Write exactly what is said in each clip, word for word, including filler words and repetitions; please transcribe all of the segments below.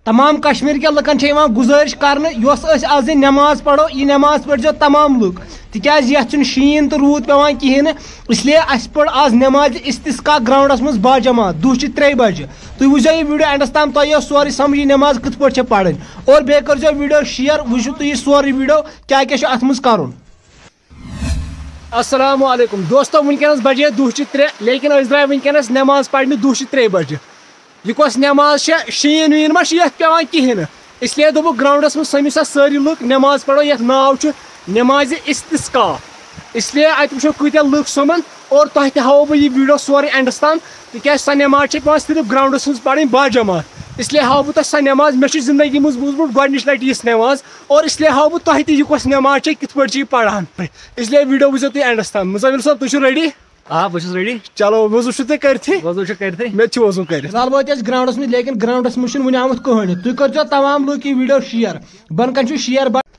تمام کشمیر کٮ۪ن لُکن چھےٚ یِوان گُزٲرِش کرنہٕ، یۄس أسۍ آز یہِ نٮ۪ماز پرو، یہِ نٮ۪ماز پٔرۍزیو تمام لُکھ، تِکیازِ یتھ چھُنہٕ شیٖن تہٕ روٗد پٮ۪وان کِہیٖنۍ نہٕ۔ اس لیے اسہِ پٔر آز نٮ۪مازِ استسقا گراؤنڈس منٛز باجماعت دُہچہِ ترٛیٚیہِ بجہِ۔ تُہۍ وٕچھزیو یہِ video endس تام، تۄہہِ یِیو سورُے سمجھ یہِ نٮ۪ماز کِتھ پٲٹھۍ چھےٚ پرٕنۍ، اور بیٚیہِ کٔرزیو video share، وٕچھِو تُہۍ یہِ سورُے video کیٛاہ کیٛاہ چھُ اتھ منٛز کرُن۔ السلام علیکم دوستو، وٕنکیٚنس بجے دُہچہِ ترٛےٚ، لیکن أسۍ درٛاے وٕنکیٚنس نٮ۪ماز پرنہِ دُہچہِ ترٛیٚیہِ بجہِ۔ یہِ کۄس نٮ۪ماز چھےٚ؟ شیٖن ویٖن ما چھِ یتھ پٮ۪وان کِہیٖنۍ نہٕ؟ اس لیے دوٚپُکھ گراؤنڈس منٛز سٔمِو سا سٲری لُکھ، نٮ۪ماز پرو، یتھ ناو چھُ نٮ۪مازِ استسقا۔ اس لیے اتہِ وٕچھو کۭتیاہ لُکھ سومن، اور تۄہہِ تہِ ہاوو بہٕ یہِ video سورُے endس تام، تِکیازِ سۄ نٮ۪ماز چھےٚ پٮ۪وان صرف گراؤنڈس منٛز پرٕنۍ باجماعت۔ اس لیے ہاوو بہٕ تۄہہِ سۄ نٮ۪ماز، مےٚ چھِ زندگی منٛز بوٗزمُت گۄڈٕنِچ لٹہِ یِژھ نٮ۪ماز، اور اس لیے ہاوو بہٕ تۄہہِ تہِ یہِ کۄس نٮ۪ماز چھےٚ، کِتھ پٲٹھۍ چھِ یہِ پران۔ اس لیے video وٕچھزیو تُہۍ endس تام۔ مُزمل صٲب، تُہۍ چھِو ready؟ آ، بہٕ چھُس ready۔ چلو، وضو چھُو تُہۍ کٔرتھٕے؟ وضو چھُ کٔرتھٕے۔ مےٚ تہِ چھُ وضو کٔرِتھ۔ فی الحال وٲتۍ أسۍ گراؤنڈس منٛز، لیکن گراؤنڈس منٛز چھُنہٕ وُنہِ آمُت کٕہٕنۍ۔ تُہۍ کٔرۍزیو تمام لُکھ یہِ video share۔ بۄنہٕ کنہِ چھُ share button۔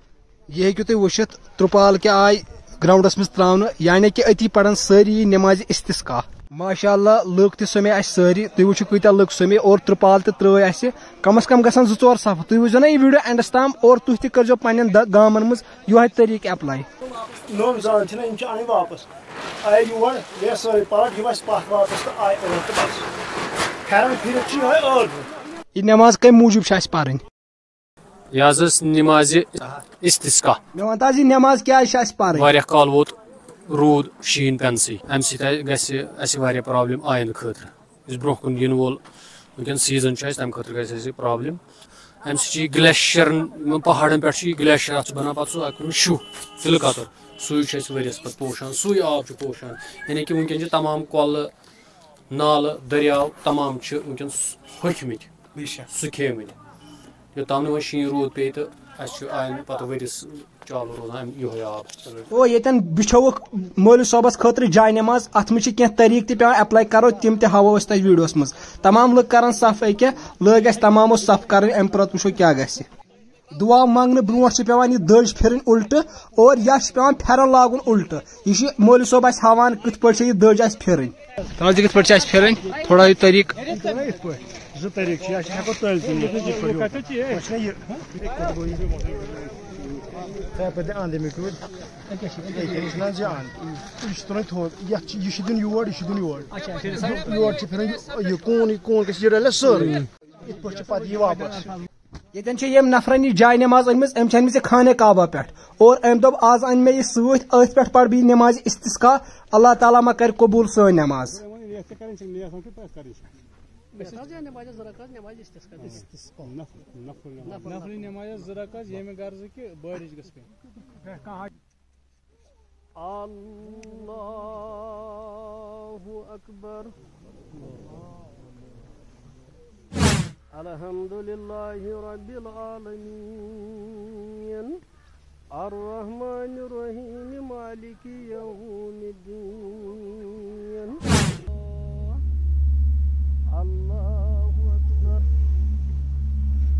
یہِ ہیٚکِو تُہۍ وٕچھِتھ، ترٛپال کیٛاہ آیہِ گراؤنڈس منٛز ترٛاونہٕ، یعنی کہِ أتی پرن سٲری یہِ نٮ۪مازِ استسقا۔ ماشاء اللہ، لُکھ تہِ سوٚمے اَسہِ سٲری۔ تُہۍ وٕچھِو کۭتیٛاہ لُکھ سوٚمے، اور ترٛپال تہِ ترٛٲے اَسہِ۔ کم از کم گژھن زٕ ژور صفہٕ۔ تُہۍ وٕچھزیو نا یہِ video endس تام، اور تُہۍ تہِ کٔرۍزیو پننٮ۪ن د-، گامن منٛز یِہوٚے طریٖقہٕ apply۔ نوٚم زان چھِنہ، یِم چھِ اَنٕنۍ واپس۔ آیہِ یور، بیٚیہِ سٲرٕے پارٹ، یِم اَسہِ پَتھ واپس تہٕ آیہِ اور تہٕ بس۔ پھٮ۪رن پھِرِتھ چھُ یِہوٚے ٲرزُ۔ یہِ نٮ۪ماز کَمہِ موٗجوٗب چھِ اَسہِ پَرٕنۍ؟ یہِ حظ ٲس نٮ۪مازِ استسقا۔ مےٚ وَن تہٕ حظ، یہِ نٮ۪ماز کیٛازِ چھِ اَسہِ پَرٕنۍ؟ واریاہ کال ووت روٗد شیٖن پٮ۪نسٕے، اَمہِ سۭتۍ گژھِ اَسہِ واریاہ problem آیندٕ خٲطرٕ۔ یُس برونٛہہ کُن یِنہٕ وول وٕنکیٚن season چھُ اَسہِ، تَمہِ خٲطرٕ گژھِ اَسہِ problem۔ اَمہِ سۭتۍ چھُ یہِ گلیشیرن، یِمن پہاڑن پٮ۪ٹھ چھُ یہِ گلیشیر، اَتھ چھُ بَنان پَتہٕ سُہ اَکھ شُہ، سُلہٕ قطر۔ سُے چھُ اَسہِ ؤریَس پَتہٕ پوشان، سُے آب چھُ پوشان۔ یعنی کہِ وٕنکیٚن چھِ تَمام کۄلہٕ، نالہٕ، دٔریاو تَمام چھِ وٕنکیٚن س-، ہوٚکھمٕتۍ، بے شک۔ سُکھیمٕتۍ۔ یوٚتام نہٕ وۄنۍ شیٖن روٗد پیٚیہِ تہٕ اَسہِ چھُ آیندٕ پَتہٕ ؤرِیَس چالوٗ روزان اَمہِ، یِہوٚے آب۔ او، ییٚتٮ۪ن بِچھووُکھ مولوی صٲبَس خٲطرٕ جاے نٮ۪ماز، اَتھ منٛز چھِ کینٛہہ طریٖقہٕ تہِ پٮ۪وان apply کَرو، تِم تہِ ہاوو أسۍ تۄہہِ videoس منٛز۔ تمام لُکھ کَرَن صف أکیٛاہ، لٲگۍ اَسہِ تمامو صف کَرٕنۍ، اَمہِ پَتہٕ وٕچھو کیٛاہ گژھِ۔ دُعا منٛگنہٕ برونٛٹھ چھِ پٮ۪وان یہِ دٔج پھِرٕنۍ اُلٹہٕ، اور یا چھِ پٮ۪وان پھٮ۪رَن لاگُن اُلٹہٕ۔ یہِ چھِ مولوی صٲب اَسہِ ہاوان کِتھ پٲٹھۍ چھِ یہِ دٔج اَسہِ پھِرٕنۍ۔ تَتھ چھِ کِتھ پٲٹھۍ چھِ اَسہِ پھِرٕنۍ؟ تھوڑا یہِ طریٖقہٕ۔ یہِ چھِ یِتھ پٲٹھۍ۔ زٕ طریٖقہٕ چھِ، یا چھِ ہٮ۪کو تٔلۍ تہِ نِتھ، یِتھ پٲٹھۍ یِم۔ وۄنۍ چھِنہ یہِ، یِتھ پٲٹھۍ گوٚو یہِ۔ ژےٚ یَپٲرۍ دِ اَنٛد اَمِکۍ یوٗرۍ۔ یہِ چھُنہ حظ یہِ اَنٛد۔ یہِ چھُ تُلُن تھوٚد، یَتھ چھِ، یہِ چھُ دیُن یور، یہِ چھُ دیُن یور۔ یور چھِ پھِران یہِ، یہِ کوٗن، یہِ کوٗن گژھِ یہِ رَلہِ سٲرٕے۔ یِتھ پٲٹھۍ چھِ پَتہٕ یہِ واپَس۔ ییٚتٮ۪ن چھِ ییٚمۍ نفرَن یہِ جاے نٮ۪ماز أنمٕژ، أمۍ چھِ أنمٕژ یہِ خانہ کعبہ پٮ۪ٹھ۔ اور أمۍ دوٚپ، "آز أنۍ مےٚ یہِ سۭتۍ، أتھۍ پٮ۪ٹھ پَرٕ بہٕ یہِ نٮ۪مازِ استسقا، اللہ تعالیٰ ما کَرِ قبوٗل سٲنۍ نٮ۪ماز۔" نماز زٕ رکعت، نماز استسقا۔ استسقا۔ نفل، نفل۔ نفل۔ نفلی نماز زٕ رکعت، ییٚمہِ غرضہٕ کہِ بارش گژھِ پیٚنۍ۔ اللہ اکبر۔ الحمد للہ رب العالمین۔ الرحمن الرحیم۔ مالک یوم الدین۔ اللہ Akbar.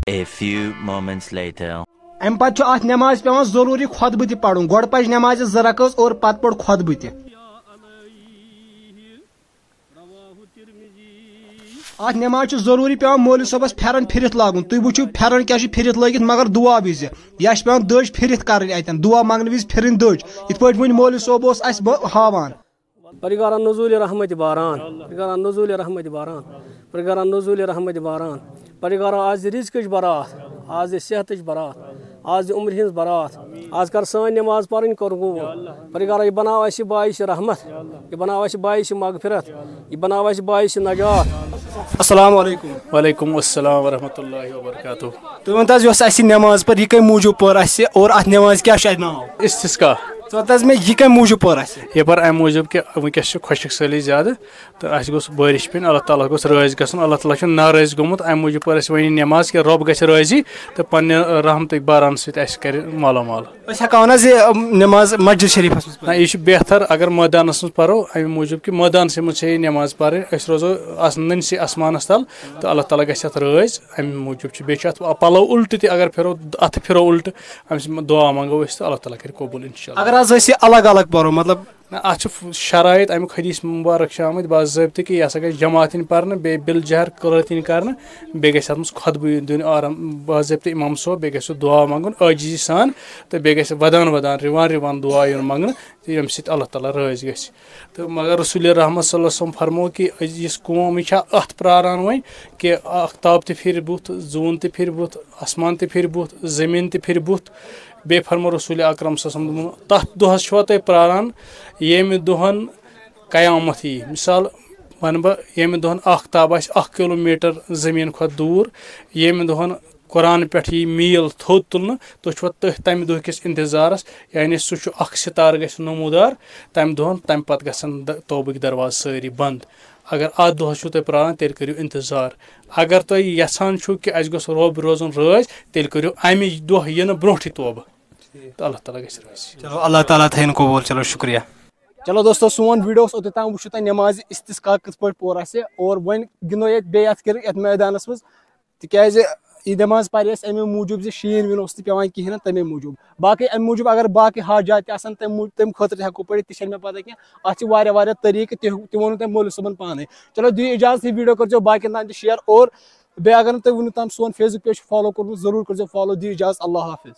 A few moments later. اَمہِ پَتہٕ چھُ اَتھ نٮ۪مازِ پٮ۪وان ضروٗری خۄطبہٕ تہِ پَرُن۔ گۄڈٕ پَرِ نٮ۪مازِ زٕ رکٲژ اور پَتہٕ پَرِ خۄطبہٕ تہِ۔ اَتھ نٮ۪مازِ چھُ ضروٗری پٮ۪وان مولوی صٲبَس پھٮ۪رَن پھِرِتھ لاگُن۔ تُہۍ وٕچھِو پھٮ۪رَن کیٛاہ چھُ پھِرِتھ لٲگِتھ، مگر دُعا وِزِ۔ یا چھِ پٮ۪وان دٔج پھِرِتھ کَرٕنۍ اَتٮ۪ن۔ دُعا منٛگنہٕ وِزِ پھِرٕنۍ دٔج۔ یِتھ پٲٹھۍ وٕنۍ مولوی صٲب اوس اَسہِ بہٕ ہاوان۔ پرگارا نزول رحمت باران، پرگارا نزول رحمت باران، پرگارا نزول رحمت باران۔ پرگارا، آز دِ رزقٕچ برات، آز دِ صحتٕچ برات، آز دِ عمرِ ہٕنٛز برات، آز کر سٲنۍ نماز پرٕنۍ قبول۔ پرگارا، یہِ بناو اَسہِ باعث رحمت، یہِ بناو اَسہِ باعث مغفرت، یہِ بناو اَسہِ باعث نجات۔ السلام علیکم۔ وعلیکم السلام ورحمۃ اللہ وبرکاتہ۔ تُہۍ ؤنۍ تو حظ، یۄس اَسہِ نماز پٔر، یہِ کَمہِ موٗجوٗب پٔر اَسہِ اور اَتھ نمازِ کیٛاہ چھُ اَتہِ ناو؟ استسقا۔ ژٕ وَن تہٕ حظ مےٚ، یہِ کَمہِ موٗجوٗب پٔر اَسہِ؟ یہِ پٔر اَمہِ موٗجوٗب کہِ وٕنکیٚس چھِ خۄشک سٲلی زیادٕ، تہٕ اَسہِ گوٚژھ بٲرِش پیٚنۍ، اللہ تعالیٰ گوٚژھ رٲضۍ گژھُن، اللہ تعالیٰ چھُ ناراض گوٚمُت، اَمہِ موٗجوٗب پٔر اَسہِ وۄنۍ یہِ نماز کہِ رۄب گژھِ رٲضی تہٕ پننہِ رحمتٕکۍ باران سۭتۍ اَسہِ کَرِ مالا مال۔ أسۍ ہٮ۪کو نا زِ، أم، نماز مسجد شریٖفَس منٛز پٔرِتھ؟ نہ، یہِ چھُ بہتر اگر مٲدانَس منٛز پَرو، اَمہِ موٗجوٗب کہِ مٲدانسٕے منٛز چھےٚ یہِ نماز پَرٕنۍ، أسۍ روزو آس-، نٔنسٕے آسمانَس تَل تہٕ اللہ تعالیٰ گژھِ اَتھ رٲضۍ، اَمہِ موٗجوٗب چھُ۔ بیٚیہِ چھُ اَتھ پَلو اُلٹہٕ تہِ اگر پھِرو، اَتھٕ پھِرو اُلٹہٕ، اَمہِ سۭتۍ دُعا منٛگو أسۍ تہٕ اللہ تعالیٰ کَرِ قبوٗل اِنشاء اللہ۔ اگر آز أسۍ یہِ الگ الگ پرو، مطلب۔ نہ، اَتھ چھِ شرائط اَمیُک حدیث مبارک چھِ آمٕتۍ باضٲبطہٕ کہِ یہِ ہسا گژھِ جماعت یِنۍ پرنہٕ، بیٚیہِ بِل جہر قرٲت یِنۍ کرنہٕ، بیٚیہِ گژھِ اَتھ منٛز خطبہٕ یُن دِنہٕ آرام باضٲبطہٕ امام صٲب، بیٚیہِ گژھِ سُہ دعا منٛگُن عٲجزی سان، تہٕ بیٚیہِ گژھِ ودان ودان، رِوان رِوان دعا یُن منٛگنہٕ، تہٕ ییٚمہِ سۭتۍ اللہ تعالیٰ رٲضۍ گژھِ۔ تہٕ مگر رسول رحمت صلی اللہ علیہ وسلم فرمو کہِ أزۍ یُس قوم یہِ چھا اَتھ پراران وۄنۍ کہِ آفتاب تہِ پھِرِ بُتھ، زوٗن تہِ پھِرِ بُتھ، آسمان تہِ پھِرِ بُتھ، زٔمیٖن تہِ پھِرِ بُتھ۔ بیٚیہِ فرمو رسول اکرم صلی اللہ علیہ وسلم دوٚپُن، تَتھ دۄہَس چھُوا تُہۍ پراران ییٚمہِ دۄہَن قیامت یی؟ مثال وَنہٕ بہٕ، ییٚمہِ دۄہَن آفتاب آسہِ اَکھ کِلوٗ میٖٹر زٔمیٖن کھۄتہٕ دوٗر، ییٚمہِ دۄہَن قرآن پٮ۪ٹھ یی میٖل تھوٚد تُلنہٕ، تُہۍ چھِوا تٔتھۍ تَمہِ دۄہ کِس اِنتظارَس؟ یعنی سُہ چھُ اَکھ سِتارٕ گژھِ نمودار، تَمہِ دۄہَن، تَمہِ پَتہٕ گژھن د- توبٕکۍ دروازٕ سٲری بنٛد۔ اگر اَتھ دۄہَس چھُو تُہۍ پراران، تیٚلہِ کٔرِو اِنتظار۔ اگر تُہۍ یَژھان چھُو کہِ اَسہِ گوٚژھ رۄب روزُن رٲضۍ، تیٚلہِ کٔرِو اَمہِ دۄہ یِنہٕ برونٛٹھٕے توبہٕ، تہٕ اللہ تعالیٰ گژھِ رٲضۍ۔ چلو، اللہ تعالیٰ تھٲیِن قبوٗل۔ چلو، شُکریہ۔ چلو دوستو، سون ویڈیو اوس اوٚتتھ تام۔ وٕچھِو تُہۍ نٮ۪مازِ استسقا کِتھ پٲٹھۍ پوٚر اَسہِ، اور وۄنۍ گِنٛدو ییٚتہِ بیٚیہِ یَتھ کِر-، یَتھ مٲدانَس منٛز، تِکیٛازِ یہِ نٮ۪ماز پَرِ اَسہِ اَمے موٗجوٗب زِ شیٖن ویٖن اوس نہٕ پٮ۪وان کِہیٖنۍ نہٕ، تَمے موٗجوٗب۔ باقٕے اَمہِ موٗجوٗب اگر باقٕے حاجات تہِ آسَن، تَمہِ موٗ-، تَمہِ خٲطرٕ تہِ ہٮ۪کو پٔرِتھ، تہِ چھَنہٕ مےٚ پَتہ کینٛہہ۔ اَتھ چھِ واریاہ واریاہ طریٖقہٕ، تہِ تہِ ووٚنوُ تۄہہِ مولوی صٲبَن پانَے۔ چلو، دِیِو اِجازت، یہِ ویڈیو کٔرۍزیو باقیَن تام تہِ شیئر، اور بیٚیہِ اگر نہٕ تۄہہِ وٕنیُک تام سون Facebook page چھُ follow کوٚرمُت، ضروٗر کٔرۍزیو follow۔ دِیِو اِجازت، اللہ حافظ۔